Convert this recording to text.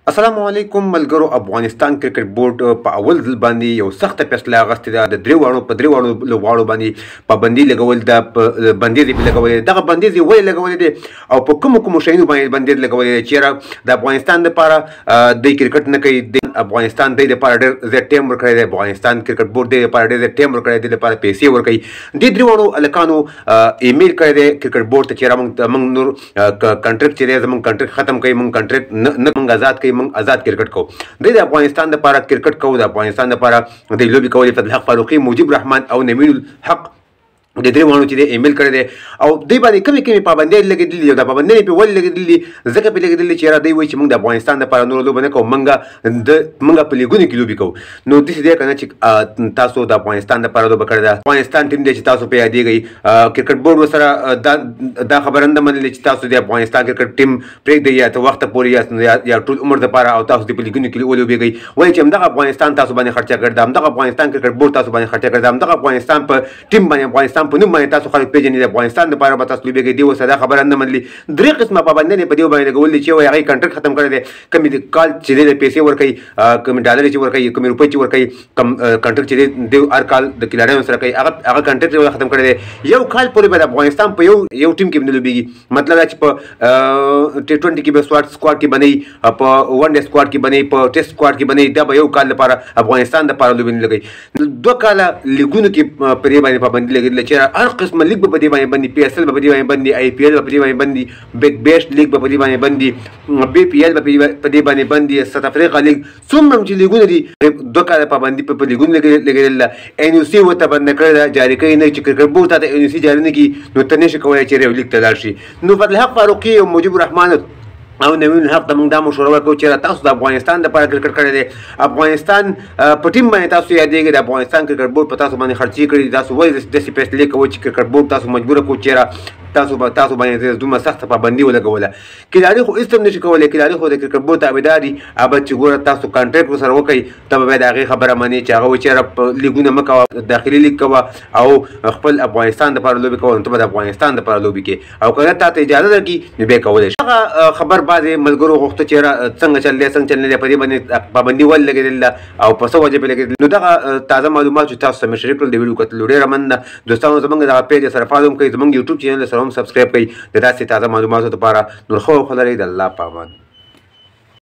السلام علیکم ملګرو. افغانستان کرکټ بورډ په اول ځل باندې یو سخته فیصله اخیستې ده. د درې واړو په درې واړو لوبغاړو باندې پابندي لګول ده، بندیز یې لګولی. دغه بندیز یې ولې لګولی دی او په کومو کومو شیانو باندې بندیز لګولی دی؟ چېرې د افغانستان دپاره دی کرکټ نه کوي، د افغانستان دی دپاره ډېر زیات ټایم ورکړی دی، افغانستان کرکټ بورډ دی دپاره ډېر زیات ټایم ورکړی دی، دپاره پیسې ورکوي. دې درې واړو هلکانو ایمیل کړی دی کرکټ بورډ ته چې موږ نور کنټرکټ چې دی زموږ کنټرکټ ختم کوي، موږ کنټرکټ نه موږ آزاد کوي، موږ آزاد کرکټ کوو. دی د افغانستان دپاره کرکټ کوو، د افغانستان دپاره د لوبې کولې. فضل حق فاروقي، مجیب الرحمن او نوین الحق د درې واړو چې دی ایمیل کړی دی او دوی باندې کومې کومې پابندۍ لګېدلي دي او دا پابندۍ پرې ولې لګېدلي دي؟ ځکه پرې لګېدلي چې یاره دوی وایي چې موږ د افغانستان دپاره نوره لوبه نه کوو، موږ په لیګونو کې لوبې کوو. نو داسې دی که نه چې تاسو د افغانستان دپاره لوبه کړې ده، افغانستان ټیم دی چې تاسو پرې یادېږئ. کرکټ بورډ ورسره دا خبره نه ده منلې چې تاسو د افغانستان کرکټ ټیم پرېږدئ یا تر وخته پورې یا ټول عمر دپاره او تاسو دې په لیګونو کې ولوبېږئ. ولې چې همدغه افغانستان تاسو باندې خرچه کړې ده، همدغه افغانستان کرکټ بورډ تاسو باندې خرچه کړې ده، همدغه افغانستان په ټیم باندې، افغانستان په نوم باندې تاسو خلک پېژني، د افغانستان دپاره به تاسو لوبېږئ. دې ورسره دا خبره نه منلې. درې قسمه پابندۍ په دې باندې لګولې چې یو هغې کنټرکټ ختم کړی دی، کومې کال چې دی پیسې ورکوي، کومې ډالرې چې ورکوي، کومې روپۍ چې ورکوي، کوم کنټرکټ چې دی دی هر کال د کلاډیانو سره کوي، هغه کنټرکټ یې ختم کړی دی. یو کال پورې به د افغانستان په یو ټیم کې به نه لوبېږي. مطلب دا چې په ټي ټوینټي کې به سکواډ کې به نه وي، په ون ډے سکواډ کې به نه وي، په ټیسټ سکواډ کې به نه وي. دا به یو کال لپاره افغانستان دپاره لوبې نه لګوي. 2 کاله لیګونو کې په دې باندې پابندي لګېدلې چې هر قسمه لیګ به په دې باندې بندي، پي اس ال به په دې باندې بندي، آی پي ال به په دې باندې بندي، بیګ بیش لیګ به په دې باندې بندي، بي پي ال به په دې باندې بندي، ساوت افریقا لیګ، څومره چې لیګونه دي 2 کاله پابندي په لیګونو لګېدلې ده. ان او سي ورته بنده کړې ده، جاري کوي نه چې کرکټ بورډ ته ان او سي جاري نه کړي نو ته نه شې کولی چې یو لیګ ته لاړ شي. نو فضل حق فاروقي او مجیب الرحمن او نوین الحق ته موږ دا مشوره ورکوو چې تاسو د افغانستان دپاره کرکټ کړی دی، افغانستان په ټیم باندې تاسو یادېږئ، د افغانستان کرکټ بورډ په تاسو باندې خرچې کړي دي، تاسو ولې داسې فیصلې کوئ چې کرکټ بورډ تاسو مجبوره کړو چې تاسو باندې دومره سخته پابندي ولګوله؟ کلاړي خو هېڅ هم نشي کولی، کلاړي خو د کرکټ بورډ تابعدار دي. هغه چې ګوره تاسو کنټرکټ ورسره وکړئ، ته به بیا د هغې خبره منې چې هغه وایي چې یاره لیګونه مه کوه، داخلي لیګ کوه او خپل افغانستان دپاره لوبې کوه، نو ته به د افغانستان دپاره لوبې کوې او که نه تا ته اجازه درکړي نو بیا کولی شې. هغه خبر بعضې ملګرو غوښته چې یاره څنګه چل دی، څنګه چل نه دی، په دې باندې پابندي ولې لګېدلې ده او په څه وجه پرې لګېدلې. نو دغه تازه معلومات چې تاسو سره مې شریک کړل، د ویډیو کتلو ډېره مننه دوستانو. زموږ دغه پیج سره فالو هم کړئ، زموږ یوټیوب چینل سره هم سبسکرایب کړئ د داسې تازه معلوماتو لپاره. نور ښه وخت لرئ، د الله په امان.